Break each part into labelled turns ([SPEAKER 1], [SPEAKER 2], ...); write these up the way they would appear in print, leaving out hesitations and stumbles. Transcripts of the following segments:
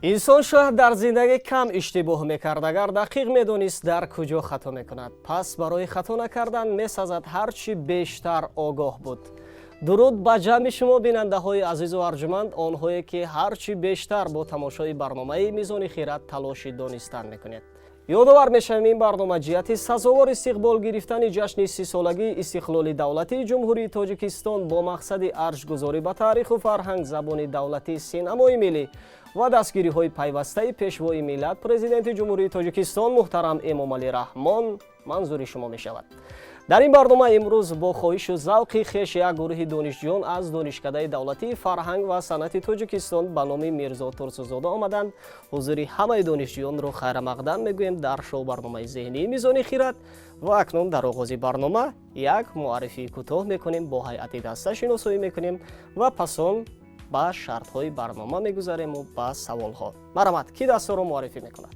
[SPEAKER 1] Инсон шояд дар зиндагӣ кам иштибоҳ мекард, агар дақиқ медонист, дар куҷо хато мекунад. Пас барои хато накардан месазад ҳарчи бештар огоҳ буд. Дуруд ба ҷамъи шумо, бинандаҳои азизу арҷуманд, онҳое ки ҳарчи бештар бо тамошои барномаи «Мизони хирад» талоши донистан мекунед. Ёдовар мешавем, ин барнома ҷиҳати сазовор истиқбол гирифтани ҷашни 30-солагии истиқлоли давлатии Ҷумҳурии Тоҷикистон бо мақсади арҷгузорӣ ба таъриху фарҳанг, забони давлатӣ, синамои миллӣ ва дастгириҳои пайвастаи Пешвои миллат, Президенти Ҷумҳурии Тоҷикистон муҳтарам Эмомалӣ Раҳмон манзури шумо мешавад. Дар ин барнома имрӯз бо хоҳишу завқи хеш як гурӯҳи донишҷӯён аз Донишкадаи давлатии фарҳанг ва санъати Тоҷикистон ба номи Мирзо Турсунзода омаданд. Ҳузури ҳамаи донишҷӯёнро хайрамақдам мегӯем дар шоу барномаи зеҳнии «Мизони хирад». Ва акнун дар оғози барнома як муаррифии кӯтоҳ мекунем, бо ҳайати даста шиносоӣ мекунем ва пас он ба шартҳои барнома мегузарему ба саволҳо. Марҳамат, кӣ дастаро муаррифӣ мекунад?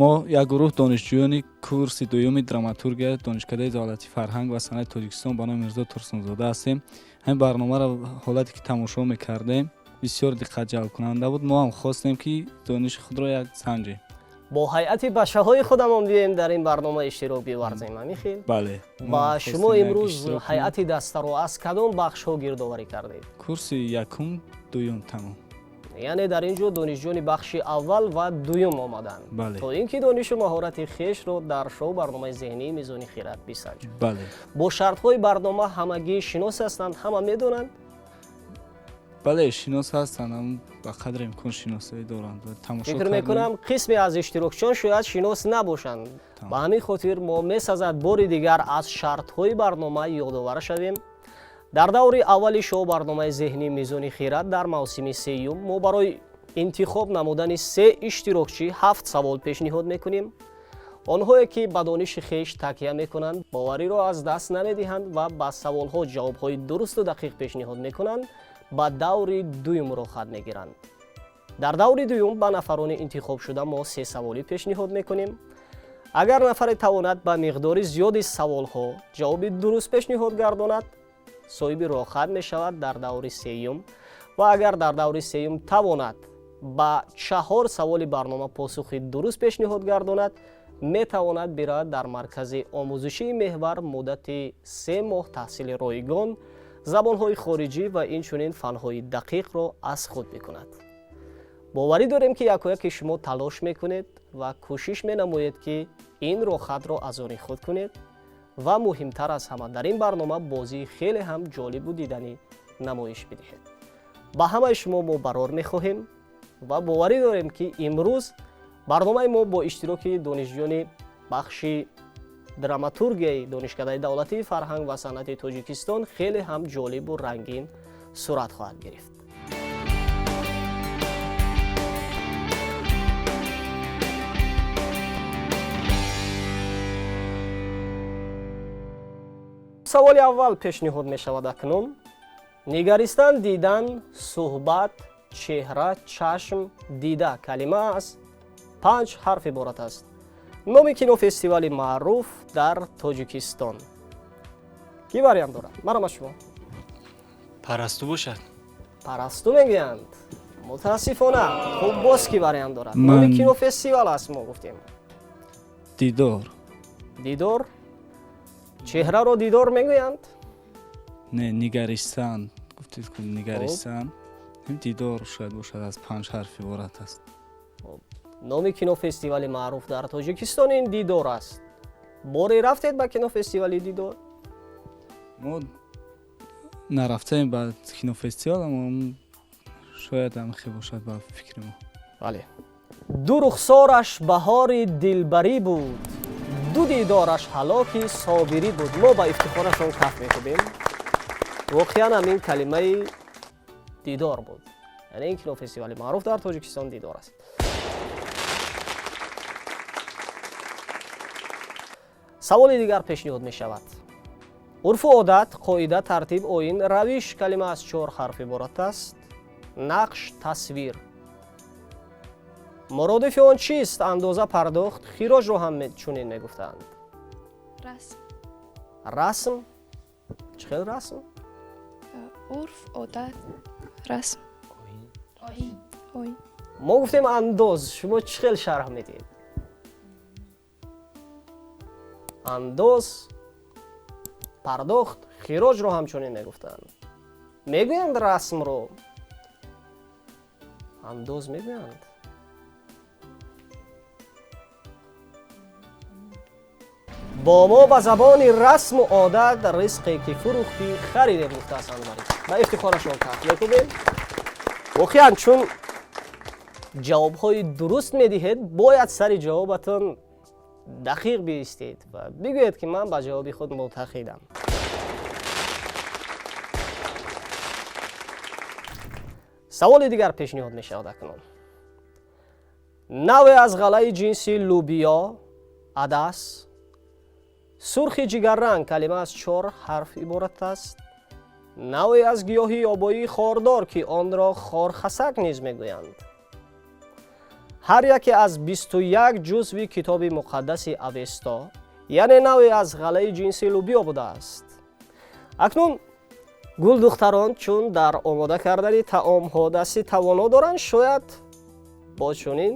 [SPEAKER 2] Мо як гурӯҳ донишҷӯёни курси дуюми драматургия Донишкадаи давлатии фарҳанг ва санъати Тоҷикистон ба номи Мирзо Турсунзода ҳастем. Ҳамин барномаро ҳолате ки тамошо мекардем, бисёр диққатҷалбкунанда буд. Мо ҳам хостем, ки дониши худро як санҷем.
[SPEAKER 1] Бо ҳайати бачаҳои худамон биёем, дар ин барнома иштирок биварзем, ҳамин хел?
[SPEAKER 2] Бале.
[SPEAKER 1] Ба шумо имрӯз ҳайати дастаро аз кадом бахшҳо гирдоварӣ кардед?
[SPEAKER 2] Курси якум, дуюм, тамом.
[SPEAKER 1] Яъне дар ин ҷо донишҷӯёни бахши аввал ва дуюм омаданд, то ин ки донишу маҳорати хешро дар шоу барномаи зеҳнии «Мизони хирад» бисанҷанд.
[SPEAKER 2] Бале.
[SPEAKER 1] Бо шартҳои барнома ҳамагӣ шинос ҳастанд, ҳама медонанд?
[SPEAKER 2] Бале, шинос ҳастанд, ба қадри имкон шиносоӣ доранд.
[SPEAKER 1] Фикр мекунам, қисме аз иштирокчиён шояд шинос набошанд. Ба ҳамин хотир мо месазад бори дигар аз шартҳои барнома ёдовар шавем. Дар даври аввали шоу барномаи зеҳнии «Мизони хирад» дар мавсими сеюм мо барои интихоб намудани се иштирокчӣ ҳафт савол пешниҳод мекунем. Онҳое ки ба дониши хеш такя мекунанд, бовариро аз даст намедиҳанд ва ба саволҳо ҷавобҳои дурусту дақиқ пешниҳод мекунанд, ба даври дуюм роҳхат мегиранд. Дар даври дуюм ба нафарони интихобшуда мо се саволӣ пешниҳод мекунем. Агар нафаре тавонад ба миқдори зиёди саволҳо ҷавоби дуруст пешниҳод гардонад, соҳиби роҳхат мешавад дар даври сеюм. Ва агар дар даври сеюм тавонад ба чаҳор саволи барнома посухи дуруст пешниҳод гардонад, метавонад биравад, дар маркази омӯзишии «Меҳвар» муддати 3 моҳ таҳсили ройгон, забонҳои хориҷӣ ва инчунин фанҳои дақиқро аз худ бикунад. Боварӣ дорем, ки якояки шумо талош мекунед ва кӯшиш менамоед, ки ин роҳхатро аз они худ кунед. Ва муҳимтар аз ҳама, дар ин барнома бозии хеле ҳам ҷолибу диданӣ намоиш бидиҳед. Ба ҳамаи шумо мо барор мехоҳем ва боварӣ дорем, ки имрӯз барномаи мо бо иштироки донишҷӯёни бахши драматургияи Донишкадаи давлатии фарҳанг ва санъати Тоҷикистон хеле ҳам ҷолибу рангин сурат хоҳад гирифт. Саволи аввал пешниҳод мешавад акнун. Нигаристан, дидан, суҳбат, чеҳра, чашм, дида калима аз панҷ ҳарф иборат аст. Номи кинофестивали маъруф дар Тоҷикистон. Кӣ вариант дорад? Марҳамат, шумо.
[SPEAKER 3] Парасту бошад.
[SPEAKER 1] Парасту мегӯянд. Мутаассифона. Хуб, боз кӣ вариант дорад? Номи кинофестивал аст, мо гуфтем.
[SPEAKER 2] Дидор.
[SPEAKER 1] Дидор. Чеҳраро дидор мегӯянд?
[SPEAKER 2] Не, нигаристан гуфтед, нигаристан, дидор шояд бошад, аз панҷ ҳарф иборат аст.
[SPEAKER 1] Номи кинофестивали маъруф дар Тоҷикистон ин «Дидор» аст. Боре рафтед ба кинофестивали «Дидор»?
[SPEAKER 2] Мо нарафтаем ба кинофестивал, аммо шояд ҳамхел бошад ба фикри мо.
[SPEAKER 1] Бале. Ду рухсораш баҳори дилбарӣ буд, ду дидораш ҳалоки собирӣ буд. Мо ба ифтихорашон каф мекубем. Воқеан ҳам ин калимаи дидор буд, яъне ин кинофестивали маъруф дар Тоҷикистон «Дидор» аст. Саволи дигар пешниҳод мешавад. Урфу одат, қоида, тартиб, оин, равиш калима аз чор ҳарф иборат аст. Нақш, тасвир. Муродифи он чист? Андоза, пардохт, хироҷро ҳам чунин мегуфтанд.
[SPEAKER 4] Расм.
[SPEAKER 1] Расм? Чӣ хел расм?
[SPEAKER 4] Урф, одат, расм. Оин.
[SPEAKER 1] Мо гуфтем андоз, шумо чӣ хел шарҳ медиҳед? Андоз, пардохт, хироҷро ҳамчунин мегуфтанд. Мегӯянд расмро. Андоз мегӯянд. Бо мо ба забони расму одат ризқе ки фурӯхтӣ харидем, гуфтааст Анварӣ. Ба ифтихорашон каф мекунем. Воқеан чун ҷавобҳои дуруст медиҳед, бояд сари ҷавобатон дақиқ биистед ва бигӯед, ки ман ба ҷавоби худ муътақидам. Саволи дигар пешниҳод мешавад акнун. Навъе аз ғаллаи ҷинси лӯбиё, адас, сурхи ҷигарранг, калима аз чор ҳарф иборат аст. Навъе аз гиёҳи ёбоии хордор, ки онро хорхасак низ мегӯянд. Ҳар яке аз 21 ҷузви китоби муқаддаси Авесто, яъне навъе аз ғаллаи ҷинси лӯбиё будааст. Акнун гулдухтарон чун дар омода кардани таомҳо дасти тавоно доранд, шояд бо чунин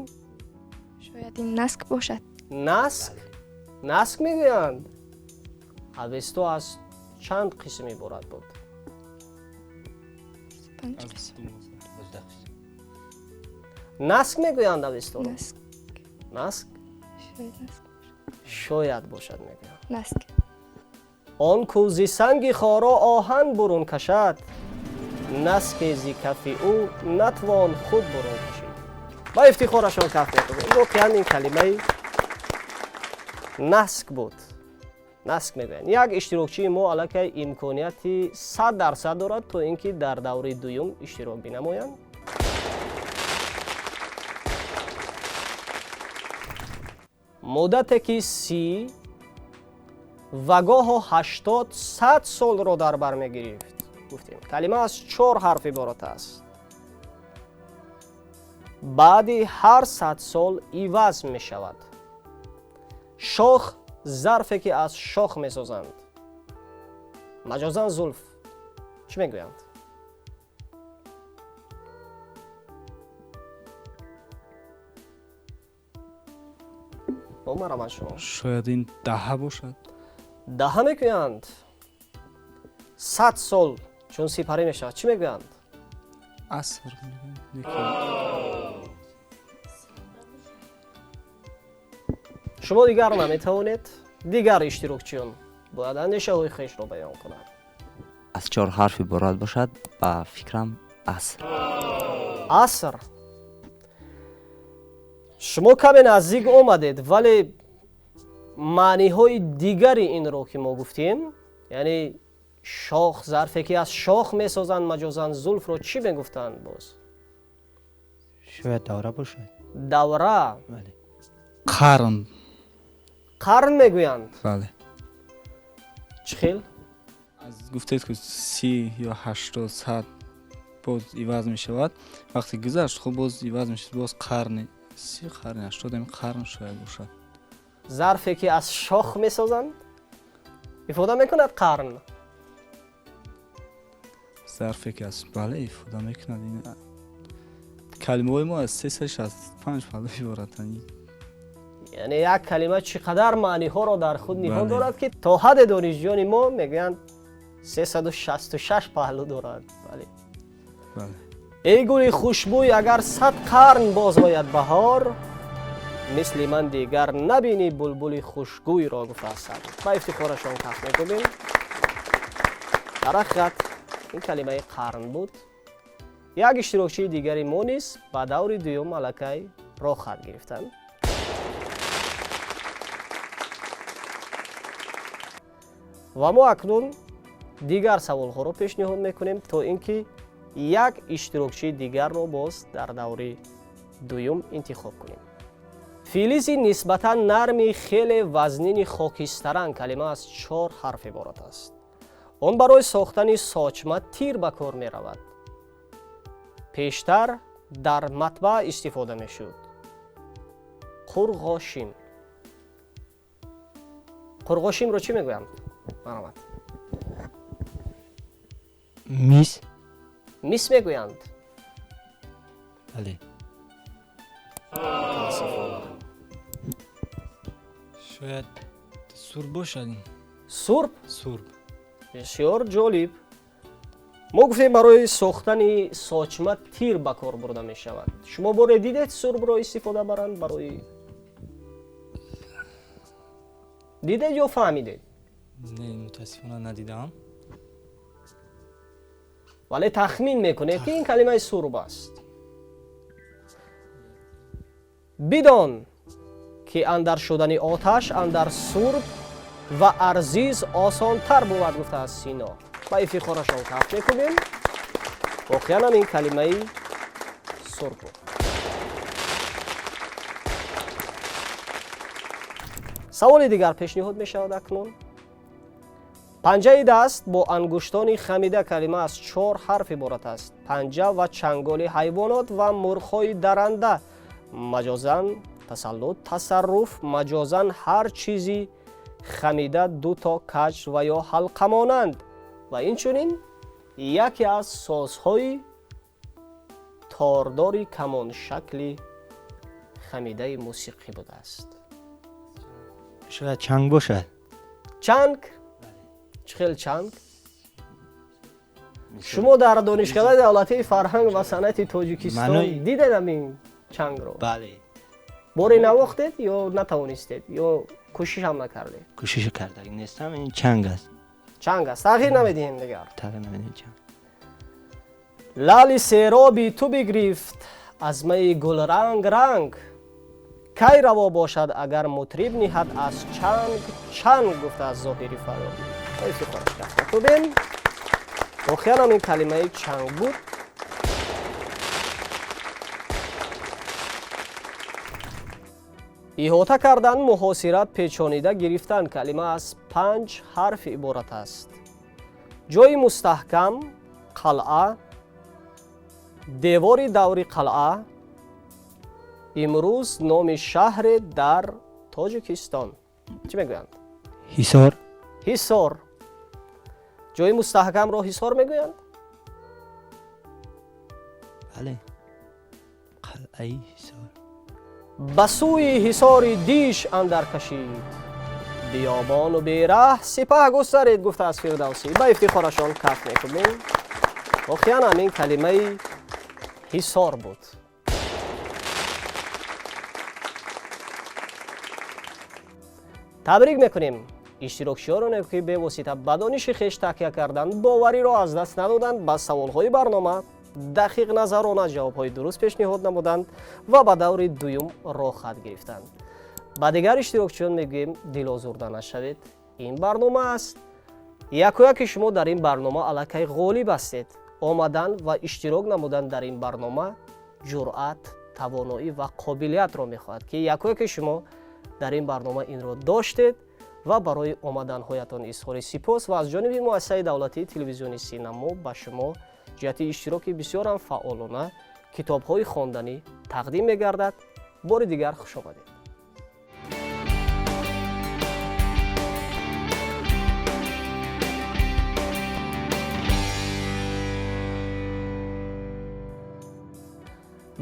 [SPEAKER 4] Шояд ин наск бошад.
[SPEAKER 1] Наск? Наск мегӯянд. Авесто аз чанд қисм иборат буд?
[SPEAKER 4] Панҷ қисм.
[SPEAKER 1] Наск мегӯянд Авесторо?
[SPEAKER 4] Наск.
[SPEAKER 1] Наск?
[SPEAKER 4] Шояд наск.
[SPEAKER 1] Шояд бошад, мегӯянд.
[SPEAKER 4] Наск.
[SPEAKER 1] Он ку зи санги хоро оҳан бурун кашад, наске зи кафи ӯ натвон худ бурун кашид. Ба ифтихорашон каф мекунем. Воқеан ин калимаи наск буд. Наск мегӯянд. Як иштирокчии мо аллакай имконияти 100% дорад, то ин ки дар даври дуюм иштирок бинамоянд. Муддате ки 30 ва гоҳо 80, 100 солро дар бар мегирифт. Гуфтем, калима аз чор ҳарф иборат аст. Баъди ҳар 100 сол иваз мешавад. Шох, зарфе ки аз шох месозанд. Маҷозан зулф. Чӣ мегӯянд? Мараман шумо.
[SPEAKER 2] Шояд ин даҳа бошад.
[SPEAKER 1] Даҳа мегӯянд. 100 сол чун сипарӣ мешавад, чӣ мегӯянд?
[SPEAKER 2] Аср мегӯянд.
[SPEAKER 1] Шумо дигар наметавонед, дигар иштирокчиён бояд андешаҳои хешро баён кунанд.
[SPEAKER 5] Аз чор ҳарф иборат бошад, ба фикрам аср.
[SPEAKER 1] Аср. Шумо каме наздик омадед, вале маъниҳои дигари инро ки мо гуфтем, яъне шох, зарфе ки аз шох месозанд, маҷозан зулфро чӣ мегуфтанд боз?
[SPEAKER 6] Шояд давра бошад.
[SPEAKER 1] Давра.
[SPEAKER 6] Бале.
[SPEAKER 2] Қарн.
[SPEAKER 1] Қарн мегӯянд?
[SPEAKER 2] Бале.
[SPEAKER 1] Чӣ хел?
[SPEAKER 2] Аз гуфтед, ки 30 ё 80, 100 боз иваз мешавад. Вақте гузашт, хуб боз иваз мешавад, боз қарни 30, қарни 80, ҳамин қарн шояд бошад.
[SPEAKER 1] Зарфе ки аз шох месозанд ифода мекунад қарн?
[SPEAKER 2] Зарфе ки аз, бале, ифода мекунад. Ин калимаҳои мо аз 365 паҳлӯ иборатанд.
[SPEAKER 1] Яъне як калима чӣ қадар маъниҳоро дар худ ниҳон
[SPEAKER 2] Бале.
[SPEAKER 1] дорад, ки то ҳадде донишҷӯёни мо мегӯянд 366 паҳлӯ дорад. Бале.
[SPEAKER 2] Бале.
[SPEAKER 1] Эй гули хушбӯй, агар 100 қарн боз ояд баҳор, мисли ман дигар набинӣ булбули хушгӯйро, гуфтааст Саъдӣ. Ба ифтихорашон каф мекунем. Дар ҳақиқат ин калимаи қарн буд. Як иштирокчии дигари мо низ ба даври дуюм аллакай роҳ хат гирифтанд. Ва мо акнун дигар саволҳоро пешниҳод мекунем, то ин ки як иштирокчии дигарро боз дар даври дуюм интихоб кунем. Филизи нисбатан нарми хеле вазнини хокистаранг, калима аз чор ҳарф иборат аст. Он барои сохтани сочма тир ба кор меравад. Пештар дар матбаа истифода мешуд. Қурғошин. Қурғошинро чӣ мегӯянд? Марҳамат.
[SPEAKER 6] Мис.
[SPEAKER 1] Мис мегӯянд?
[SPEAKER 6] Бале.
[SPEAKER 1] Мутаассифона.
[SPEAKER 3] Шояд сурб бошад ин.
[SPEAKER 1] Сурб?
[SPEAKER 3] Сурб.
[SPEAKER 1] Бисёр ҷолиб. Мо гуфтем, барои сохтани сочма тир ба кор бурда мешавад. Шумо боре дидед сурбро истифода баранд барои? Дидед ё фаҳмидед?
[SPEAKER 3] Не, мутаассифона надидаам.
[SPEAKER 1] Вале тахмин мекунед, ки ин калимаи сурб аст. Бидон, ки андар шудани оташ андар сурб ва арзиз осонтар бувад, гуфтааст Сино. Ба ифтихорашон каф мекунем. Воқеан ҳам ин калимаи сурб буд. Саволи дигар пешниҳод мешавад акнун. Панҷаи даст бо ангуштони хамида, калима аз чор ҳарф иборат аст. Панҷа ва чанголи ҳайвонот ва мурғҳои даранда. Маҷозан тасаллут, тасарруф, маҷозан ҳар чизи хамида ду то каҷ ва ё ҳалқамонанд ва инчунин яке аз созҳои тордори камоншакли хамидаи мусиқӣ будааст.
[SPEAKER 6] Шояд чанг бошад.
[SPEAKER 1] Чанг? Чӣ хел чанг? Шумо дар Донишкадаи давлатии фарҳанг ва санъати Тоҷикистон дидед ҳамин чангро?
[SPEAKER 6] Бале.
[SPEAKER 1] Боре навохтед ё натавонистед, ё кӯшиш ҳам накардед?
[SPEAKER 6] Кӯшиш кардаги нестам, ин чанг аст.
[SPEAKER 1] Чанг аст. Тағйир намедиҳем дигар.
[SPEAKER 6] Тағйир намедиҳем, чанг.
[SPEAKER 1] Лаъли сероби ту бигирифт аз майи гулранг ранг. Кай раво бошад, агар мутриб ниҳад аз чанг чанг, гуфтааст Зоҳири Фарёбӣ. Ифтихораш каф накунем. Воқеан ҳам ин калимаи чанг буд. Иҳота кардан, муҳосира, печонида гирифтан, калима аз панҷ ҳарф иборат аст. Ҷои мустаҳкам, қалъа, девори даври қалъа, имрӯз номи шаҳре дар Тоҷикистон. Чӣ мегӯянд?
[SPEAKER 6] Ҳисор.
[SPEAKER 1] Ҳисор. Ҷои мустаҳкамро ҳисор мегӯянд?
[SPEAKER 6] Бале. Қалъаи Ҳисор.
[SPEAKER 1] Ба сӯи ҳисори диш андар кашид. Биёбону бераҳ сипаҳ густарид, гуфтааст Фирдавсӣ. Ба ифтихорашон каф мекунем. Воқеан ҳам ин калимаи ҳисор буд. Табрик мекунем иштирокчиёроне, ки бевосита ба дониши хеш такя карданд, бовариро аз даст надоданд, ба саволҳои барнома дақиқ назарона ҷавобҳои дуруст пешниҳод намуданд ва ба даври дуюм роҳхат гирифтанд. Ба дигар иштирокчиён мегӯем, дилозурда нашавед. Ин барнома аст. Якояки шумо дар ин барнома аллакай ғолиб ҳастед. Омадан ва иштирок намудан дар ин барнома ҷуръат, тавоноӣ ва қобилиятро мехоҳад, ки якояки шумо дар ин барнома инро доштед ва барои омаданҳоятон изҳори сипос ва аз ҷониби муассисаи давлатии телевизиони Синамо ба шумо ҷиҳати иштироки бисёрам фаъолона китобҳои хонданӣ тақдим мегардад. Бори дигар хуш омадед.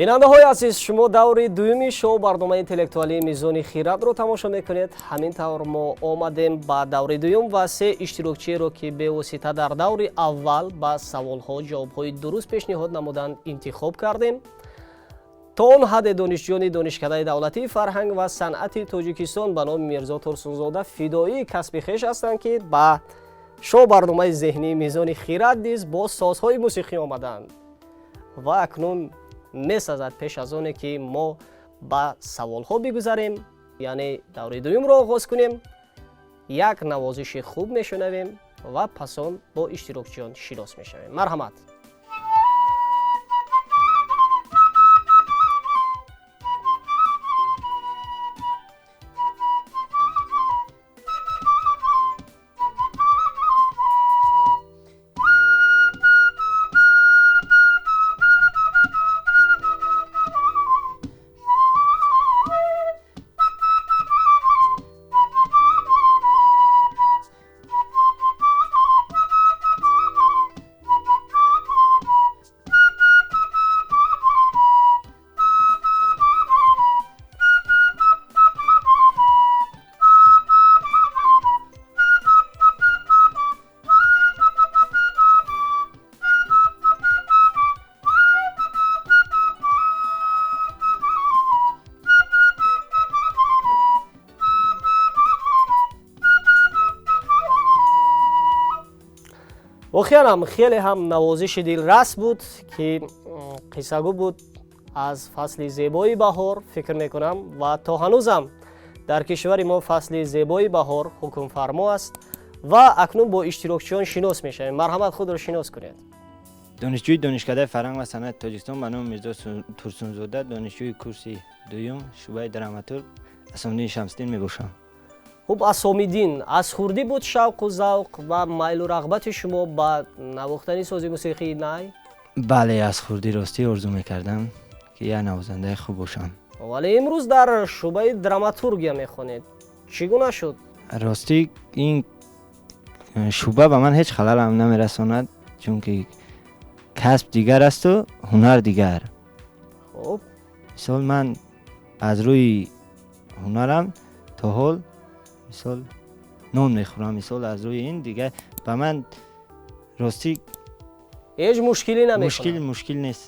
[SPEAKER 1] Бинандаҳои азиз, шумо даври дуюми шоу барномаи интеллектуалии Мизони хирадро тамошо мекунед. Ҳамин тавр мо омадем ба даври дуюм ва се иштирокчиеро, ки бевосита дар даври аввал ба саволҳо ҷавобҳои дуруст пешниҳод намуданд, интихоб кардем. То он ҳадде донишҷӯёни Донишкадаи давлатии фарҳанг ва санъати Тоҷикистон ба номи Мирзо Турсунзода фидоии касби хеш ҳастанд, ки ба шоу барномаи зеҳнии Мизони хирад низ бо созҳои мусиқӣ омаданд. Ва акнун месазад пеш аз оне ки мо ба саволҳо бигузарем, яъне даври дуюмро оғоз кунем, як навозиши хуб мешунавем ва пас он бо иштирокчиён шинос мешавем. Марҳамат. Воқеан хеле ҳам навозиши дилрас буд, ки қиссагӯ буд аз фасли зебои баҳор. Фикр мекунам, ва то ҳанӯзам дар кишвари мо фасли зебои баҳор ҳукмфармо аст. Ва акнун бо иштирокчиён шинос мешавем. Марҳамат, худро шинос кунед.
[SPEAKER 6] Донишҷӯи Донишкадаи фарҳанг ва санъати Тоҷикистон ба номи Мирзо Турсунзода, донишҷӯи курси дуюм, шӯъбаи драматург Асомиддин Шамсиддин мебошам.
[SPEAKER 1] Хуб, Асомиддин, аз хурдӣ буд шавқу завқ ва майлу рағбати шумо ба навохтани сози мусиқии най?
[SPEAKER 6] Бале, аз хурдӣ, ростӣ, орзу мекардам, ки як навозандаи хуб бошам.
[SPEAKER 1] Вале имрӯз дар шӯъбаи драматургия мехонед. Чӣ гуна шуд?
[SPEAKER 6] Ростӣ, ин шӯъба ба ман ҳеҷ халалам намерасонад, чунки касб дигар асту ҳунар дигар. Мисол, ман аз рӯи ҳунарам то ҳол, мисол, нон мехӯрам. Мисол, аз рӯи ин дигар ба ман, ростӣ,
[SPEAKER 1] ҳеҷ мушкилӣ
[SPEAKER 6] мушкил
[SPEAKER 1] намекунад?
[SPEAKER 6] Мушкил нест.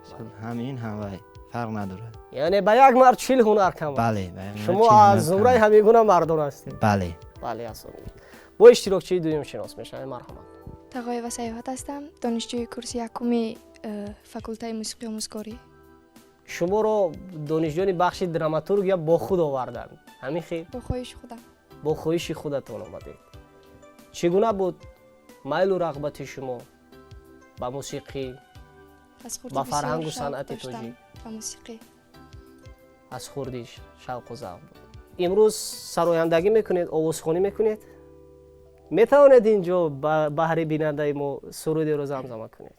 [SPEAKER 6] Мисол, ҳам ин, ҳам вай, фарқ надорад.
[SPEAKER 1] Яъне ба як мард 40 ҳунар кам аст.
[SPEAKER 6] Бале, ба як мард
[SPEAKER 1] Шумо
[SPEAKER 6] 40
[SPEAKER 1] аз
[SPEAKER 6] ҳунар
[SPEAKER 1] зумраи
[SPEAKER 6] кам.
[SPEAKER 1] ҳамин гуна мардон ҳастед.
[SPEAKER 6] Бале.
[SPEAKER 1] Бале, Асомиддин, бо иштирокчии дуюм шинос мешавем. Марҳамат.
[SPEAKER 4] Тағоева Саёҳат ҳастам, донишҷӯи курси якуми факултаи мусиқӣ омӯзгорӣ.
[SPEAKER 1] Шуморо донишҷӯёни бахши драматургия бо худ оварданд, ҳамин хел?
[SPEAKER 4] Бо хоҳиши худам.
[SPEAKER 1] Бо хоҳиши худатон омадед. Чӣ гуна буд майлу рағбати шумо ба мусиқӣ,
[SPEAKER 4] Аз хурдӣ
[SPEAKER 1] ба
[SPEAKER 4] бисёр
[SPEAKER 1] фарҳангу
[SPEAKER 4] шавқ
[SPEAKER 1] санъати
[SPEAKER 4] доштам
[SPEAKER 1] тоҷик?
[SPEAKER 4] ба мусиқӣ.
[SPEAKER 1] Аз хурдӣ шавқу завқ буд. Имрӯз сарояндагӣ мекунед, овозхонӣ мекунед. Метавонед ин ҷо баҳри бинандаи мо сурудеро замзама кунед?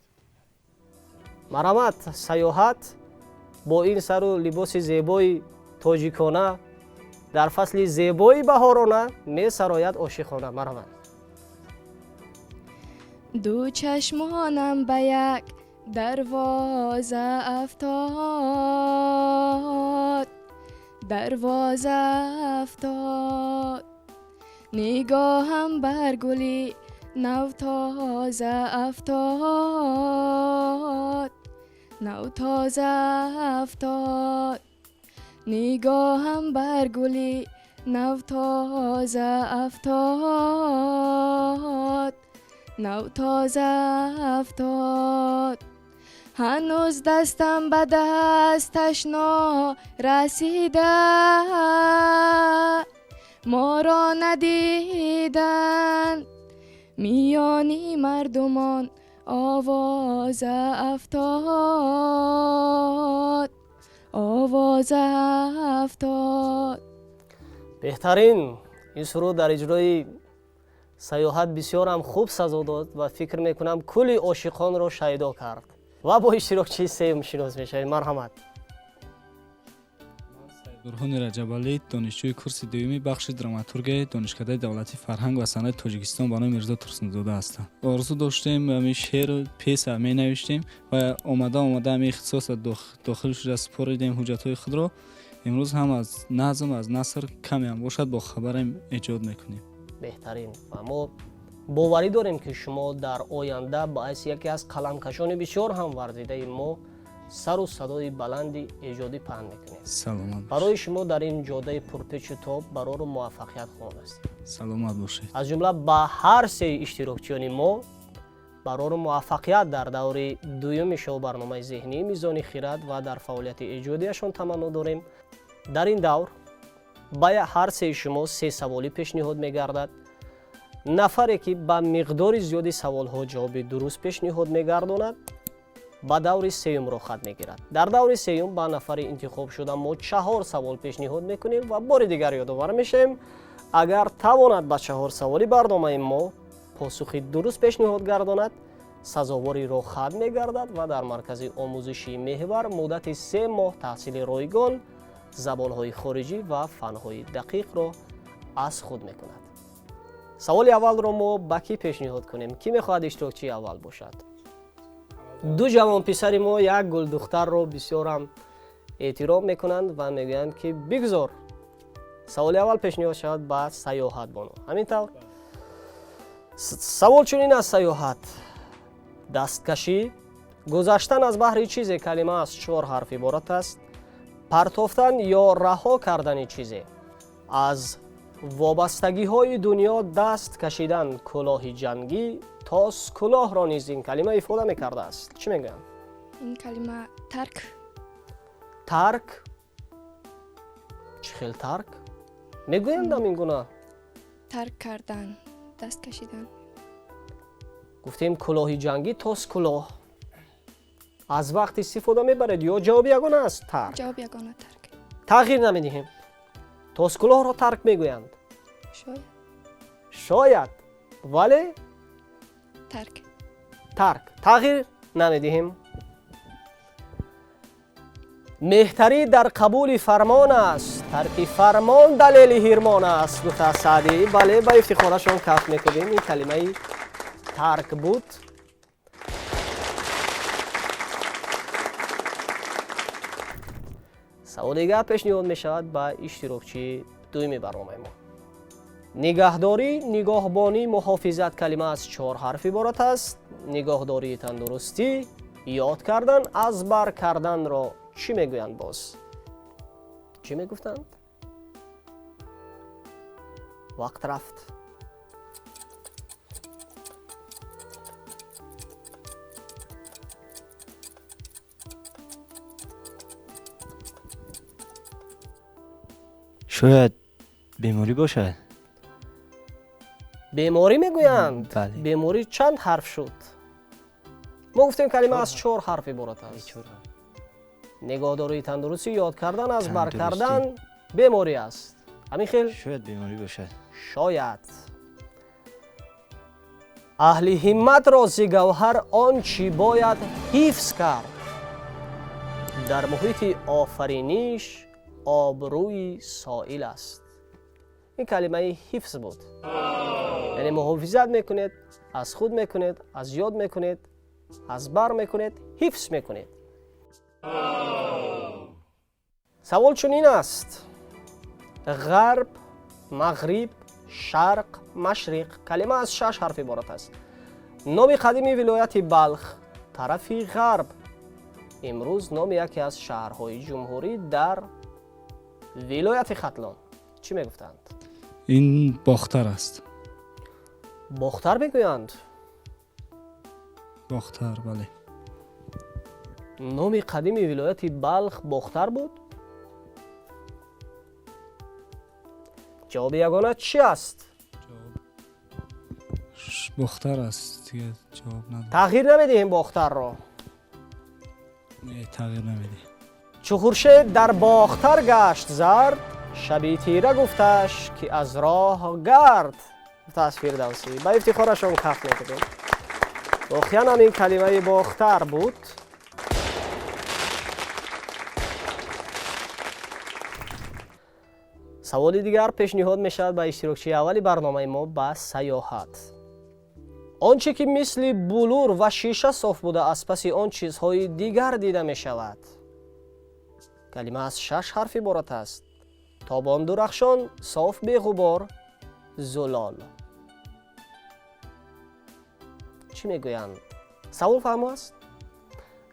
[SPEAKER 1] Марҳамат, Саёҳат, бо ин сару либоси зебои тоҷикона дар фасли зебои баҳорона месарояд ошиқона. Марҳамат.
[SPEAKER 4] Ду чашмонам ба як дарвоза афтод, дарвоза афтод, нигоҳам бар гули навтоза афтод, навтоза афтод, нигоҳам бар гули навтоза афтод, навтоза афтод. Ҳанӯз дастам ба дасташ норасида, моро надиданд, миёни мардумон овоза афтод, овоза афтод.
[SPEAKER 1] Беҳтарин! Ин суруд дар иҷрои Саёҳат бисёрам хуб сазо дод ва фикр мекунам, кулли ошиқонро шайдо кард. Ва бо иштирокчии сеюм шинос мешавем. Марҳамат.
[SPEAKER 2] Бурҳони Раҷабалӣ, донишҷӯи курси дуюми бахши драматургияи Донишкадаи давлатии фарҳанг ва санъати Тоҷикистон ба номи Мирзо Турсунзода ҳастам. Орзу доштем, ҳамин шеъру пьеса менавиштем ва омада омада ҳамин ихтисоса дохил шуда, супоридем ҳуҷҷатҳои худро. Имрӯз ҳам аз назм, аз наср камеам бошад, бохабарем, эҷод мекунем.
[SPEAKER 1] Беҳтарин! Ва мо боварӣ дорем, ки шумо дар оянда ба ҳайси яке аз қаламкашони бисёр ҳам варзидаи мо сару садои баланди эҷодӣ паҳн мекунед.
[SPEAKER 2] Саломат.
[SPEAKER 1] Барои шумо дар ин ҷодаи пурпечу тоб барору муваффақият хоҳон ҳастем.
[SPEAKER 2] Саломат бошед.
[SPEAKER 1] Аз ҷумла ба ҳар сеи иштирокчиёни мо барору муваффақият дар даври дуюми шоу-барномаи зеҳнии Мизони хирад ва дар фаъолияти эҷодиашон таманно дорем. Дар ин давр ба ҳар сеи шумо се саволӣ пешниҳод мегардад. Нафаре ки ба миқдори зиёди саволҳо ҷавоби дуруст пешниҳод мегардонад, ба даври сеюм роҳхат мегирад. Дар даври сеюм ба нафари интихобшуда мо чаҳор савол пешниҳод мекунем ва бори дигар ёдовар мешавем: агар тавонад ба чаҳор саволи барномаи мо посухи дуруст пешниҳод гардонад, сазовори роҳхат мегардад ва дар маркази омӯзишии Меҳвар муддати 3 моҳ таҳсили ройгон, забонҳои хориҷӣ ва фанҳои дақиқро аз худ мекунад. Саволи аввалро мо ба кӣ пешниҳод кунем? Кӣ мехоҳад иштирокчии аввал бошад? Ду ҷавонписари мо як гулдухтарро бисёрам эҳтиром мекунанд ва мегӯянд, ки бигзор саволи аввал пешниҳод шавад ба Саёҳат бону. Ҳамин тавр, савол чунин аст, Саёҳат: дасткашӣ, гузаштан аз баҳри чизе, калима аз чор ҳарф иборат аст, партофтан ё раҳо кардани чизе, аз вобастагиҳои дунё даст кашидан, кӯлоҳи ҷангӣ, Тос кулоҳро низ ин калима ифода мекардааст. Чӣ мегӯянд?
[SPEAKER 4] Ин калима тарк.
[SPEAKER 1] Тарк? Чӣ хел тарк? Мегӯянд ам ин гуна?
[SPEAKER 4] Тарк кардан, даст кашидан.
[SPEAKER 1] Гуфтем кулоҳи ҷангӣ, тос кулоҳ. Аз вақт истифода мебаред ё ҷавоби ягона аст тарк?
[SPEAKER 4] Ҷавоб ягона тарк.
[SPEAKER 1] Тағйир намедиҳем. Тос кулоҳро тарк мегӯянд.
[SPEAKER 4] Шояд.
[SPEAKER 1] Шояд, вале
[SPEAKER 4] тарк.
[SPEAKER 1] Тарк. Тағйир намедиҳем. Меҳтарӣ дар қабули фармон аст, тарки фармон далели ҳирмон аст, гуфтааст Саъдӣ. Бале, ба ифтихорашон каф мекунем. Ин калимаи тарк буд. Савол дигар пешниҳод мешавад ба иштирокчии дуюми барномаи мо. Нигаҳдорӣ, нигоҳбонӣ, муҳофизат калима аз 4 ҳарф иборат аст. Нигоҳдории тандурустӣ, ёд кардан, аз бар карданро чӣ мегӯянд боз? Чӣ мегуфтанд? Вақт рафт.
[SPEAKER 6] Шояд беморӣ бошад?
[SPEAKER 1] Беморӣ мегӯянд?
[SPEAKER 6] Бале.
[SPEAKER 1] Беморӣ чанд ҳарф шуд? Мо гуфтем калима аз 4 ҳарф иборат аст. Нигоҳдории тандурустӣ, ёд кардан, аз бар кардан беморӣ аст. Ҳамин хел?
[SPEAKER 6] Шояд беморӣ бошад.
[SPEAKER 1] Шояд. Аҳли ҳимматро зи гавҳар он чӣ бояд ҳифз кард. Дар муҳити офариниш обрӯи соил аст. Ин калимаи ҳифз буд. Яъне муҳофизат мекунед, аз худ мекунед, аз ёд мекунед, аз бар мекунед, ҳифз мекунед. Савол чунин аст. Ғарб, мағриб, шарқ, машриқ калима аз 6 ҳарф иборат аст. Номи қадими вилояти Балх тарафи ғарб. Имрӯз номи яке аз шаҳрҳои ҷумҳурӣ дар вилояти Хатлон. Чӣ мегуфтанд?
[SPEAKER 2] Ин Бохтар аст.
[SPEAKER 1] Бохтар мегӯянд?
[SPEAKER 2] Бохтар, бале.
[SPEAKER 1] Номи қадими вилояти Балх Бохтар буд? Ҷавоби ягона чӣ аст?
[SPEAKER 2] Бохтар аст, дигар ҷавоб надорам.
[SPEAKER 1] Тағйир намедиҳем Бохтарро?
[SPEAKER 2] Не, тағйир намедиҳем.
[SPEAKER 1] Чу хуршед дар Бохтар гашт зард, шаби тира гуфташ ки аз роҳ гард. Гуфтааст Фирдавсӣ. Ба ифтихорашон каф мекунем. Воқеан ҳам ин калимаи Бохтар буд. Саволи дигар пешниҳод мешавад ба иштирокчии аввали барномаи мо ба саёҳат. Он чӣ ки мисли булур ва шиша соф буда, аз паси он чизҳои дигар дида мешавад. Калима аз 6 ҳарф иборат аст. Тобон дурахшон, соф беғубор, зулол. Чӣ мегӯянд? Савол фаҳмо аст?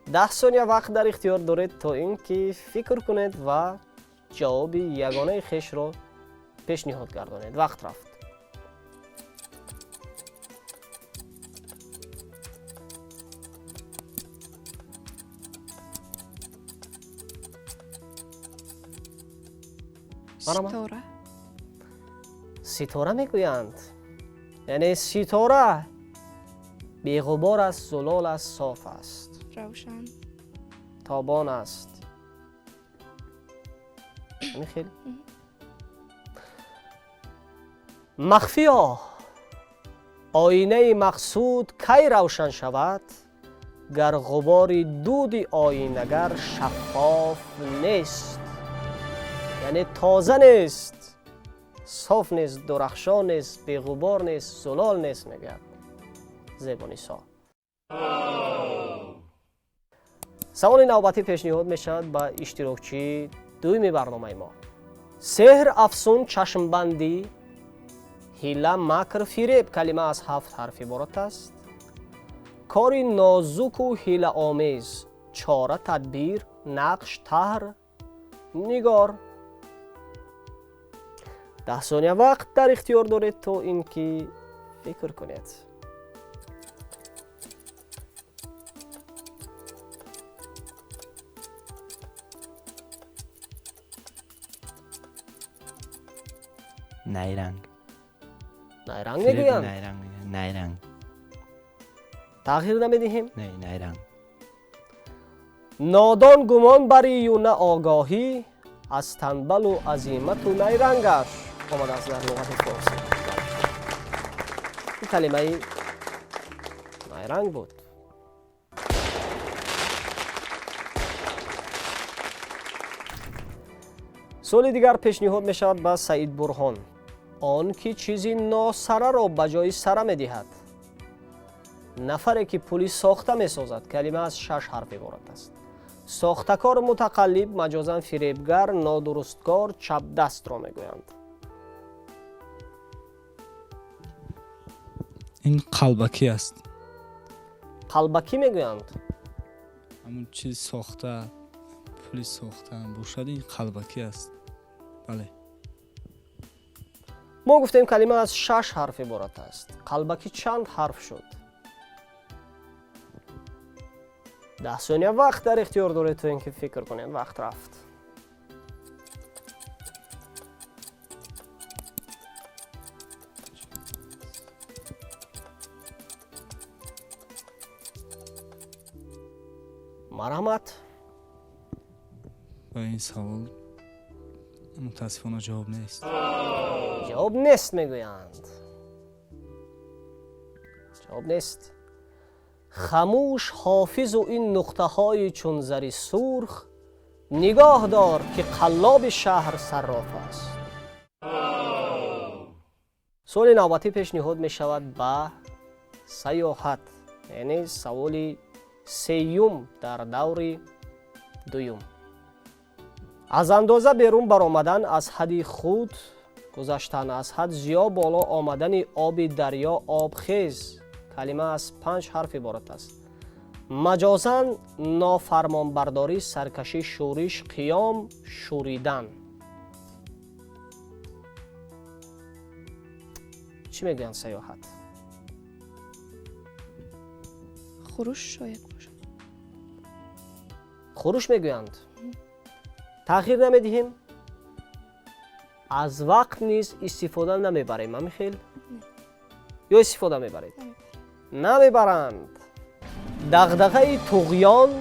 [SPEAKER 1] 10 сония вақт дар ихтиёр доред то ин ки фикр кунед ва ҷавоби ягонаи хешро пешниҳод гардонед. Вақт рафт.
[SPEAKER 4] Ситора.
[SPEAKER 1] Ситора мегӯянд. Яъне ситора беғубор аст, зулол аст, соф аст.
[SPEAKER 4] Равшан.
[SPEAKER 1] Тобон аст. Ҳамин хел? Махфиё, оинаи мақсуд кай равшан шавад, гар ғубори дуди оинагар шаффоф нест. Яъне тоза нест, соф нест, дурахшон нест, беғубор нест, зулол нест, мегӯяд Зебонисо. Саволи навбатӣ пешниҳод мешавад ба иштирокчии дуюми барномаи мо. Сеҳр, афсун, чашмбандӣ, ҳила, макр, фиреб калима аз 7 ҳарф иборат аст. Кори нозуку ҳилаомез, чора, тадбир, нақш, таҳр, нигор. 10 сония вақт дар ихтиёр доред то ин ки фикр кунед.
[SPEAKER 6] Найранг.
[SPEAKER 1] Найранг мегӯянд?
[SPEAKER 6] Найранг, найранг.
[SPEAKER 1] Тағйир намедиҳем?
[SPEAKER 6] Не, найранг.
[SPEAKER 1] Нодон гумон барию на огоҳӣ аз танбалу азимату найрангаш омадааст дар луғати форсӣ. Ин калимаи найранг буд. Суоли дигар пешниҳод мешавад ба Саид Бурҳон. Он ки чизи носараро ба ҷои сара медиҳад. Нафаре ки пули сохта месозад. Калима аз шаш ҳарф иборат аст. Сохтакор, мутақаллиб, маҷозан фиребгар, нодурусткор, чапдастро мегӯянд.
[SPEAKER 2] Ин қалбакӣ аст.
[SPEAKER 1] Қалбакӣ мегӯянд?
[SPEAKER 2] Ҳамун чизи сохта, пули сохта бошад, ин қалбакӣ аст. Бале.
[SPEAKER 1] Мо гуфтем, калима аз шаш ҳарф иборат аст. Қалбакӣ чанд ҳарф шуд? 10 сония вақт дар ихтиёр доред, то ин ки фикр кунед. Вақт рафт. Марҳамат.
[SPEAKER 2] Ба ин савол мутаассифона ҷавоб нест.
[SPEAKER 1] Ҷавоб нест мегӯянд. Ҷавоб нест. Хамӯш ҳофизу ин нуқтаҳои чун зари сурх нигоҳ дор, ки қаллоби шаҳр сарроф аст. Суоли навбатӣ пешниҳод мешавад ба Саёҳат, яъне саволи сеюм дар даври дуюм. Аз андоза берун баромадан, аз ҳадди худ гузаштан, аз ҳад зиёд боло омадани оби дарё, обхез. Калима аз панҷ ҳарф иборат аст. Маҷозан нофармонбардорӣ, саркашӣ, шӯриш, қиём, шӯридан. Чӣ мегӯянд, Саёҳат?
[SPEAKER 4] Хуруш шояд бошад.
[SPEAKER 1] Хуруш мегӯянд? Тағйир намедиҳем? Аз вақт низ истифода намебарем, ҳамин хел? Ё истифода мебаред? Намебаранд. Дағдағаи туғён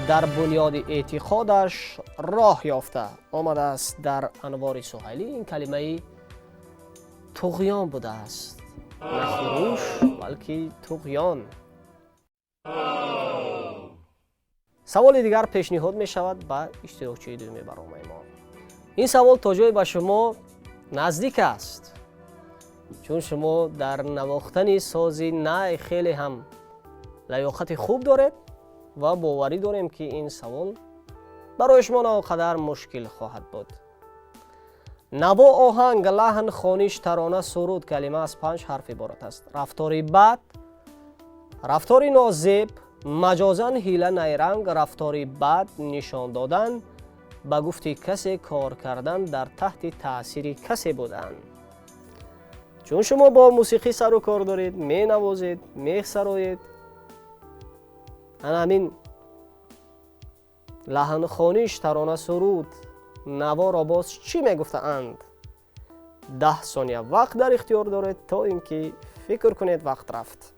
[SPEAKER 1] дар бунёди эътиқодаш роҳ ёфта омадааст дар Анвори Суҳайлӣ. Ин калимаи туғён будааст, на хуруш, балки туғён. Саволи дигар пешниҳод мешавад ба иштирокчии дуюми барномаи мо. Ин савол то ҷое ба шумо наздик аст, чун шумо дар навохтани сози най хеле ҳам лаёқати хуб доред ва боварӣ дорем, ки ин савол барои шумо на он қадар мушкил хоҳад буд. Наво, оҳанг, лаҳн, хониш, тарона, суруд. Калима аз панҷ ҳарф иборат аст. Рафтори бад, рафтори нозеб, маҷозан ҳила, найранг, рафтори бад нишон додан, ба гуфти касе кор кардан, дар таҳти таъсири касе будан. Чун шумо бо мусиқӣ сару кор доред, менавозед, месароед, ана ҳамин лаҳн, хониш, тарона, суруд, наворо боз чӣ мегуфтаанд? 10 сония вақт дар ихтиёр доред, то ин ки фикр кунед. Вақт рафт.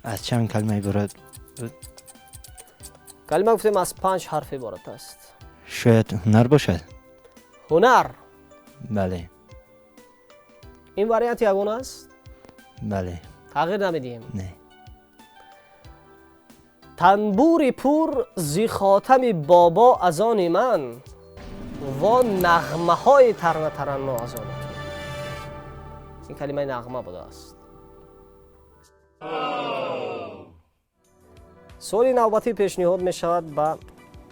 [SPEAKER 6] Аз чанд калима иборат буд?
[SPEAKER 1] Калима, гуфтем, аз панҷ ҳарф иборат аст.
[SPEAKER 6] Шояд ҳунар бошад.
[SPEAKER 1] Ҳунар?
[SPEAKER 6] Бале.
[SPEAKER 1] Ин вариант ягона аст?
[SPEAKER 6] Бале.
[SPEAKER 1] Тағйир намедиҳем?
[SPEAKER 6] Не.
[SPEAKER 1] Танбури пур зи хотами бобо аз они ман, во нағмаҳои тарнатаранно аз они ту. Ин калимаи нағма будааст. Суоли навбатӣ пешниҳод мешавад ба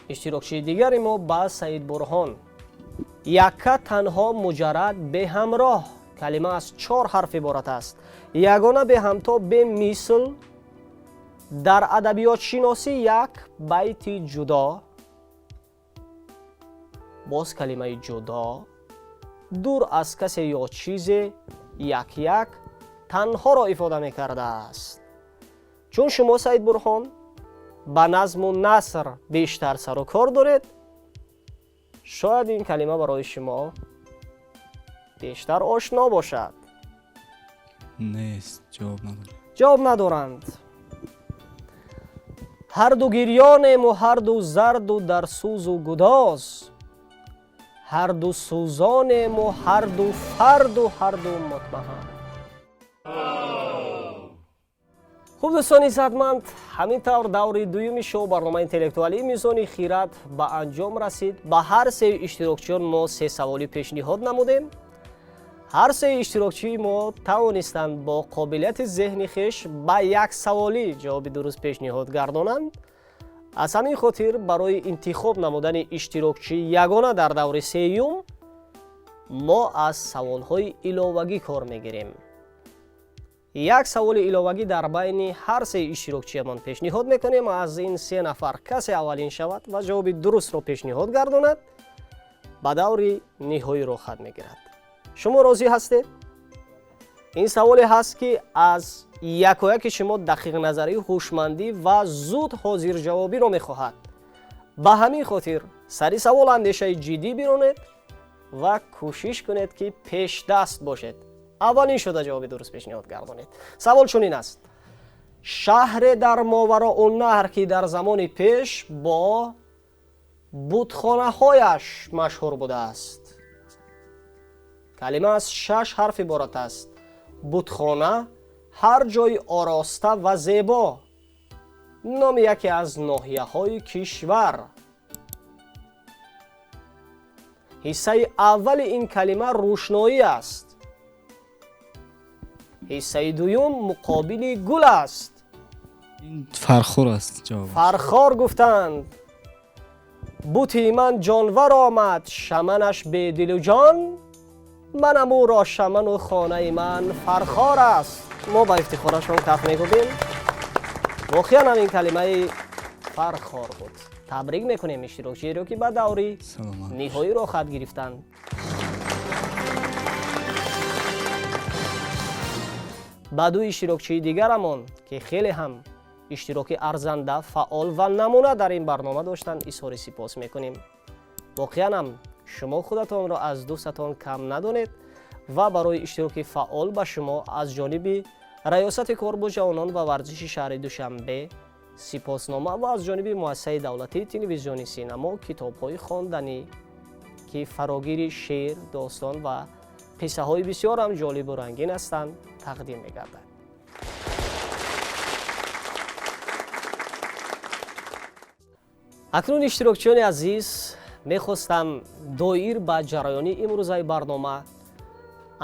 [SPEAKER 1] иштирокчии дигари мо, ба Саид Бурҳон. Якка, танҳо, муҷаррад, беҳамроҳ. Калима аз чор ҳарф иборат аст. Ягона, беҳамто, бемисл. Дар адабиётшиносӣ як байти ҷудо. Боз калимаи ҷудо. Дур аз касе ё чизе, як як, танҳоро ифода мекардааст. Чун шумо, Саид Бурҳон, Ба назму наср бештар сару кор доред, шояд ин калима барои шумо бештар ошно бошад.
[SPEAKER 2] Нест, ҷавоб надорам.
[SPEAKER 1] Ҷавоб надоранд. Ҳарду гирёнему, ҳарду зарду дар сӯзу гудоз, ҳарду сӯзонему, ҳарду фарду, ҳарду мутмаҳам. Хуб, дӯстони иззатманд, ҳамин тавр даври дуюми шоу барномаи интеллектуалии Мизони хирад ба анҷом расид. Ба ҳар сеи иштирокчиён мо се саволӣ пешниҳод намудем. Ҳар сеи иштирокчии мо тавонистанд бо қобилияти зеҳни хеш ба як саволӣ ҷавоби дуруст пешниҳод гардонанд. Аз ҳамин хотир барои интихоб намудани иштирокчии ягона дар даври сеюм мо аз саволҳои иловагӣ кор мегирем. Як саволи иловагӣ дар байни ҳар се иштирокчиямон пешниҳод мекунем. Аз ин се нафар касе аввалин шавад ва ҷавоби дурустро пешниҳод гардонад, ба даври ниҳоӣ роҳхат мегирад. Шумо розӣ ҳастед? Ин саволе ҳаст, ки аз якояки шумо дақиқназарӣ, ҳушмандӣ ва зуд ҳозирҷавобиро мехоҳад. Ба ҳамин хотир сари савол андешаи ҷиддӣ биронед ва кӯшиш кунед, ки пешдаст бошед, аввалин шуда ҷавоби дуруст пешниҳод гардонед. Савол чунин аст: шаҳре дар Мовароуннаҳр, ки дар замони пеш бо бутхонаҳояш машҳур будааст. Калима аз шаш ҳарф иборат аст. Бутхона, ҳар ҷои ороста ва зебо, номи яке аз ноҳияҳои кишвар. Ҳиссаи аввали ин калима рӯшноӣ аст. Ҳиссаи дуюм муқобили гул аст.
[SPEAKER 2] Ин Фархор аст ҷавоб.
[SPEAKER 1] Фархор гуфтанд. Бути ман ҷонвар омад, шаманаш бедилу ҷон, манам ӯро шаману хонаи ман Фархор аст. Мо ба ифтихорашон каф мекӯбем. Воқеан ҳам ин калимаи Фархор буд. Табрик мекунем иштирокчиеро, ки ба даври ниҳоӣ роҳхат гирифтанд. Ба ду иштирокчии дигарамон, ки хеле ҳам иштироки арзанда, фаъол ва намуна дар ин барнома доштанд, изҳори сипос мекунем. Воқеан ҳам шумо худатонро аз дӯстатон кам надонед ва барои иштироки фаъол ба шумо аз ҷониби Раёсати кор бо ҷавонон ва варзиши шаҳри Душанбе сипоснома ва аз ҷониби муассисаи давлатии телевизиони Синамо китобҳои хонданӣ, ки фарогири шеър, достон ва қиссаҳои бисёрам ҷолибу рангин ҳастанд, тақдим мегардад. Акнун, иштирокчиёни азиз, мехостам доир ба ҷараёни имрӯзаи барнома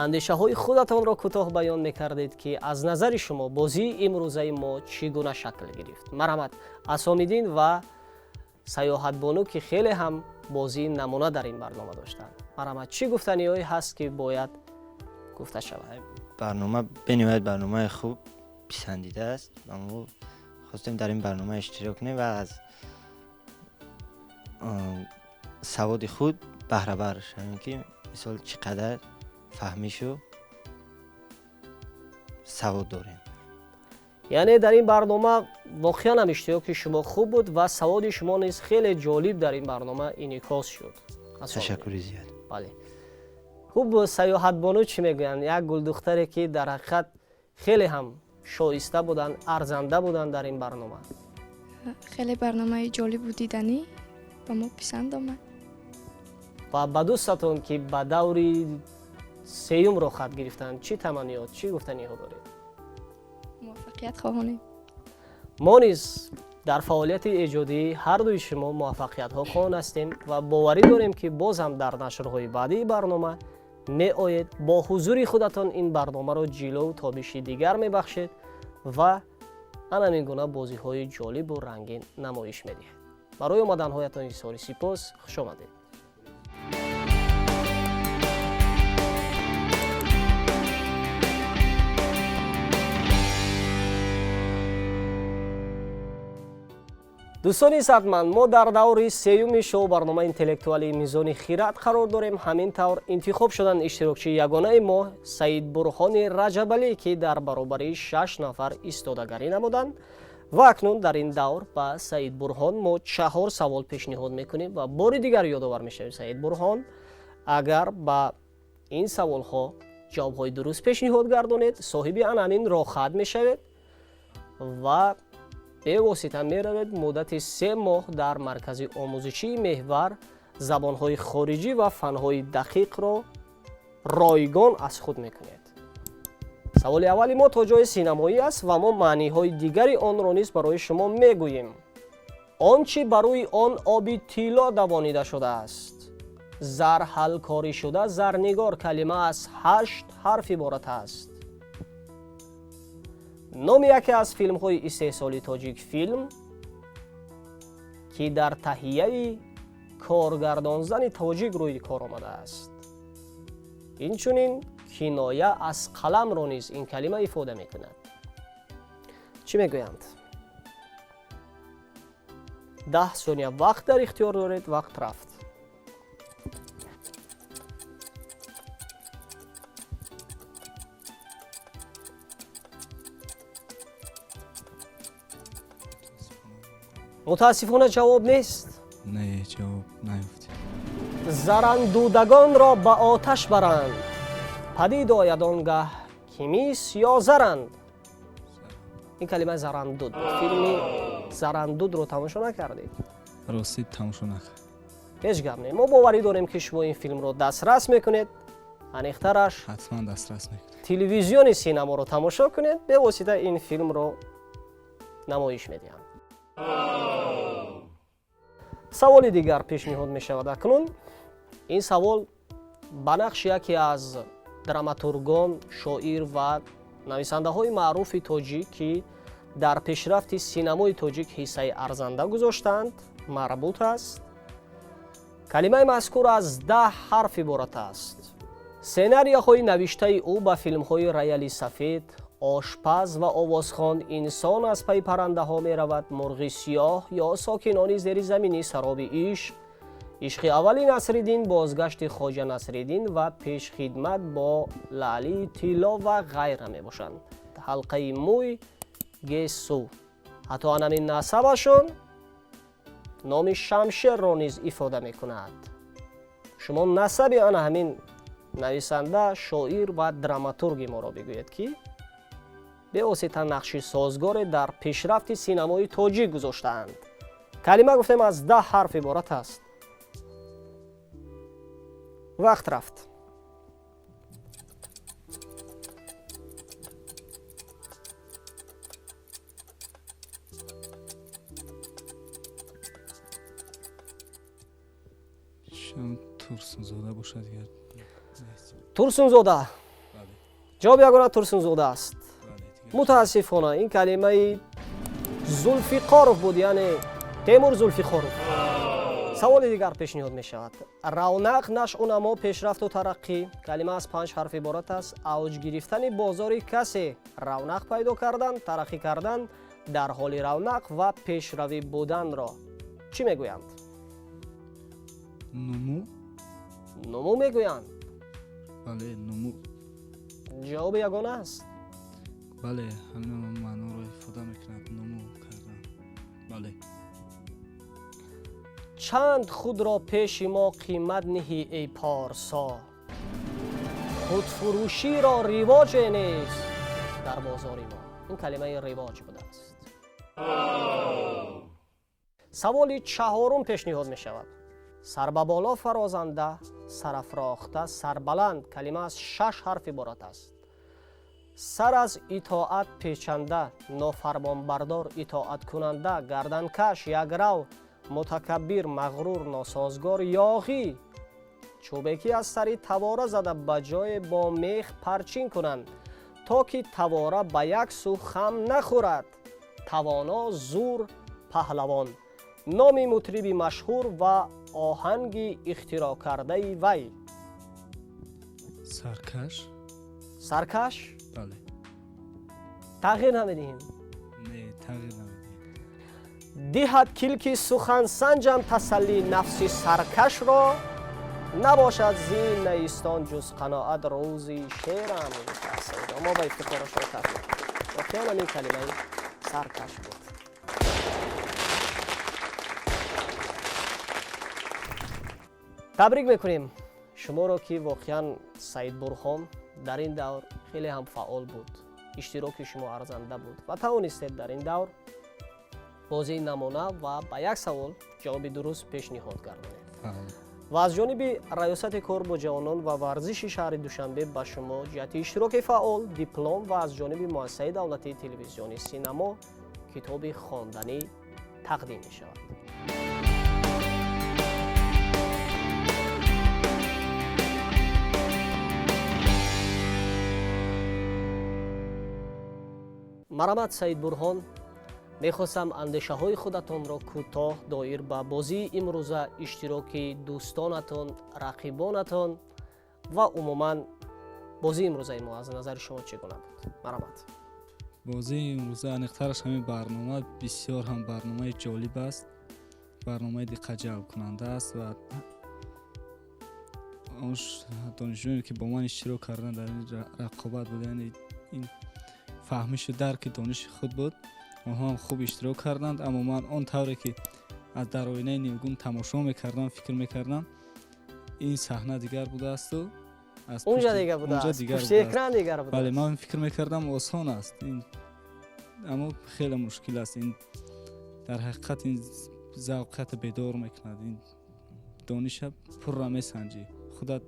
[SPEAKER 1] андешаҳои худатонро кӯтоҳ баён мекардед, ки аз назари шумо бозии имрӯзаи мо чӣ гуна шакл гирифт. Марҳамат, Асомиддин ва Саёҳатбону, ки хеле ҳам бозии намуна дар ин барнома доштанд. Марҳамат, чӣ гуфтаниҳое ҳаст, ки бояд гуфта шавад?
[SPEAKER 6] Барнома бениҳоят барномаи хуб, писандида аст ва мо хостем дар ин барнома иштирок кунем ва аз саводи худ баҳрабар шавем, ки мисол чӣ қадар фаҳмишу савод дорем.
[SPEAKER 1] Яъне дар ин барнома воқеан ҳам иштироки шумо хуб буд ва саводи шумо низ хеле ҷолиб дар ин барнома инъикос шуд.
[SPEAKER 6] Ташаккури зиёд.
[SPEAKER 1] Бале. Хуб, Саёҳатбону чӣ мегӯянд? Як гулдухтаре, ки дар ҳақиқат хеле ҳам шоиста буданд, арзанда буданд дар ин барнома.
[SPEAKER 4] Хеле барномаи ҷолибу диданӣ, ба мо писанд омад.
[SPEAKER 1] Ва ба дӯстатон, ки ба даври сеюм роҳхат гирифтанд, чӣ таманниёт, чӣ гуфтаниҳо доред?
[SPEAKER 4] Муваффақият хоҳонем.
[SPEAKER 1] Мо низ дар фаъолияти эҷодии ҳар дуи шумо муваффақиятҳо хоҳон ҳастем ва боварӣ дорем, ки боз ҳам дар нашрҳои баъдии барнома меоед, бо ҳузури худатон ин барномаро ҷилову тобиши дигар мебахшед ва ана ҳамин гуна бозиҳои ҷолибу рангин намоиш медиҳед. Барои омаданҳоятон изҳори сипос. Хушомадед. Дӯстони садманд, мо дар даври сеюми шоу барномаи интеллектуалии Мизони хират қарор дорем. Ҳамин тавр интихоб шуданд иштирокчии ягонаи мо Саидбурҳони Раҷабалӣ, ки дар баробари шаш нафар истодагарӣ намуданд. Ва акнун дар ин давр ба Саид Бурҳон мо 4 савол пешниҳод мекунем ва бори дигар ёдовар мешавем, Саид Бурҳон, агар ба ин саволҳо ҷавобҳои дуруст пешниҳод гардонед, соҳиби ан ҳамин роҳхат мешавед ва бевосита меравед муддати 3 моҳ дар маркази омӯзишии меҳвар забонҳои хориҷӣ ва фанҳои дақиқро ройгон аз худ мекунед. Саволи аввали мо то ҷои синамоӣ аст ва мо маъниҳои дигари онро низ барои шумо мегӯем. Он чӣ ба рӯи он оби тилло давонида шудааст, зар ҳалкорӣ шуда, зарнигор, калима аз 8 ҳарф иборат аст. Номи яке аз филмҳои истеҳсоли Тоҷикфилм, ки дар таҳияи коргардонзани тоҷик рӯи кор омадааст. Инчунин киноя аз қаламро низ ин калима ифода мекунад. Чӣ мегӯянд? 10 сония вақт дар ихтиёр доред, вақт рафт. Мутаассифона ҷавоб нест.
[SPEAKER 2] Не, ҷавоб наёфтем.
[SPEAKER 1] Зарандудагонро ба оташ баранд, падид ояд он гаҳ ки мис ё заранд. Ин калима зарандуд буд. Филми зарандудро тамошо накардед?
[SPEAKER 2] Ростӣ тамошо накардем.
[SPEAKER 1] Ҳеҷ гап не. Мо боварӣ дорем, ки шумо ин филмро дастрас мекунед. Аниқтараш
[SPEAKER 2] ҳатман дастрас мекунем.
[SPEAKER 1] Телевизиони синаморо тамошо кунед, бевосита ин филмро намоиш медиҳанд. Саволи дигар пешниҳод мешавад акнун. Ин савол ба нақши яке аз драматургон, шоир ва нависандаҳои маъруфи тоҷик, ки дар пешрафти синамои тоҷик ҳиссаи арзанда гузоштанд, марбут аст. Калимаи мазкур аз 10 ҳарф иборат аст. Сценарияҳои навиштаи ӯ ба филмҳои Рояли сафед, ошпаз ва овозхон, инсон аз пайи паррандаҳо меравад, мурғи сиёҳ ё сокинони зеризаминӣ, сароби ишқ, ишқи аввали Насриддин, бозгашти Хоҷа Насриддин ва пешхидмат бо лаълии тилло ва ғайра мебошанд. Ҳалқаи мӯй, гесу. Ҳатто анамин насабашон номи шамшерро низ ифода мекунад. Шумо насаби ана ҳамин нависанда, шоир ва драматурги моро бигӯед, ки бевосита нақши созгоре дар пешрафти синамои тоҷик гузоштаанд. Калима гуфтем аз 10 ҳарф иборат аст. Вақт рафт.
[SPEAKER 2] Турсунзода бошад дигар.
[SPEAKER 1] Турсунзода. Ҷавоб ягона Турсунзода аст. Мутаассифона ин калимаи Зулфиқоров буд, яъне Темур Зулфиқоров. Саволи дигар пешниҳод мешавад. Равнақ, нашъунамо, пешрафту тараққӣ. Калима аз 5 ҳарф иборат аст. Авҷ гирифтани бозори касе, равнақ пайдо кардан, тараққӣ кардан, дар ҳоли равнақ ва пешравӣ буданро чӣ мегӯянд?
[SPEAKER 2] Нуму.
[SPEAKER 1] Нуму мегӯянд?
[SPEAKER 2] Бале, нуму.
[SPEAKER 1] Ҷавоби ягона аст?
[SPEAKER 2] Бале, ҳамин маъноро ифода мекунад, нуму кардан. Бале.
[SPEAKER 1] Чанд худро пеши мо қимат ниҳӣ, эй порсо, худфурӯширо ривоҷе нест дар бозори мо. Ин калимаи ривоҷ будааст. Саволи 4 пешниҳод мешавад. Сарбаболо фарозанда, сарафрохта, сарбаланд. Калима аз 6 ҳарф иборат аст. Сар аз итоат печанда, нофармонбардор, итоаткунанда, гарданкаш, якрав, мутакаббир, мағрур, носозгор, ёғӣ. Чӯбе ки аз сари тавора зада ба ҷое бо мех парчин кунанд, то ки тавора ба як сӯ хам нахӯрад. Тавоно, зур, паҳлавон. Номи мутриби машҳур ва оҳанги ихтироъкардаи вай.
[SPEAKER 2] Саркаш.
[SPEAKER 1] Саркаш?
[SPEAKER 2] Бале.
[SPEAKER 1] Тағйир намедиҳем?
[SPEAKER 2] Не, тағйир намедиҳем.
[SPEAKER 1] Диҳад килки сухансанҷам тасалли нафси саркашро, набошад зин наистон ҷуз қаноат рӯзи шерам. Мо ба ифтихорашон тафриқ. Воқеан ҳамин калимаи саркаш буд. Табрик мекунем шуморо, ки воқеан Саидбурҳон дар ин давр хеле ҳам фаъол буд, иштироки шумо арзанда буд ва тавонистед дар ин давр бозии намуна ва ба як савол ҷавоби дуруст пешниҳод гардонед. Ва аз ҷониби Раёсати кор бо ҷавонон ва варзиши шаҳри Душанбе ба шумо ҷиҳати иштироки фаъол диплом ва аз ҷониби Муассисаи давлатии телевизиони Синамо китоби хонданӣ тақдим мешавад. Марҳамат, Саидбурҳон, мехостам андешаҳои худатонро кӯтоҳ доир ба бозии имрӯза, иштироки дӯстонатон, рақибонатон ва умуман бозии имрӯзаи мо аз назари шумо чӣ гуна буд? Марҳамат.
[SPEAKER 2] Бозии имрӯза, аниқтараш ҳамин барнома, бисёр ҳам барномаи ҷолиб аст, барномаи диққатҷалбкунанда аст ва он донишҷӯёне, ки бо ман иштирок карданд, дар ин рақобат буд, яъне ин фаҳмишу дарки дониши худ буд. Онҳо ҳам хуб иштирок карданд, аммо ман он тавре ки аз дар оинаи нилгун тамошо мекардам, фикр мекардам, ин саҳна дигар будаасту
[SPEAKER 1] унҷа дигар будааст, пушти экран дигар будааст.
[SPEAKER 2] Бале, ман фикр мекардам, осон аст ин, аммо хеле мушкил аст. Ин дар ҳақиқат ин завқията бедор мекунад, ин дониша пурра месанҷӣ, худат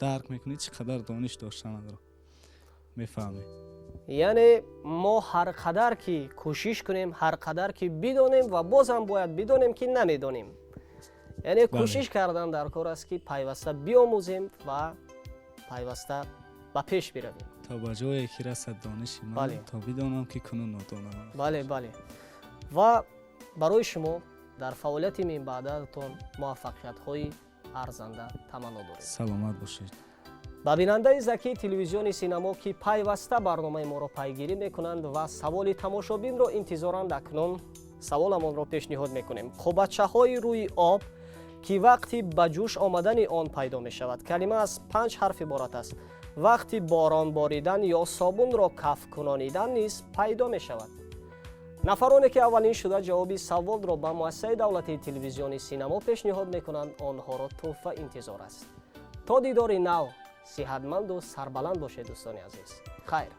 [SPEAKER 2] дарк мекунӣ, чӣ қадар дониш доштанадро мефаҳмӣ.
[SPEAKER 1] Яъне мо ҳар қадар ки кӯшиш кунем, ҳар қадар ки бидонем, ва боз ҳам бояд бидонем, ки намедонем. Яъне кӯшиш кардан дар кор аст, ки пайваста биомӯзем ва пайваста ба пеш биравем.
[SPEAKER 2] То ба ҷое ки расад дониши ман, то бидонам, ки кунун нодонам.
[SPEAKER 1] Бале, бале. Ва барои шумо дар фаъолияти минбаъдатон муваффақиятҳои арзанда таманно дорем.
[SPEAKER 2] Саломат бошед.
[SPEAKER 1] Ба бинандаи закии телевизиони Синамо, ки пайваста барномаи моро пайгирӣ мекунанд ва саволи тамошобинро интизоранд, акнун саволамонро пешниҳод мекунем. Қубачаҳои рӯи об, ки вақти ба ҷӯш омадани он пайдо мешавад, калима аз панҷ ҳарф иборат аст, вақти борон боридан ё собунро каф кунонидан низ пайдо мешавад. Нафароне, ки аввалин шуда ҷавоби саволро ба Муассисаи давлатии телевизиони Синамо пешниҳод мекунанд, онҳоро тӯҳфа интизор аст. То дидори нав сиҳатманду сарбаланд бошед, дӯстони азиз, хайр.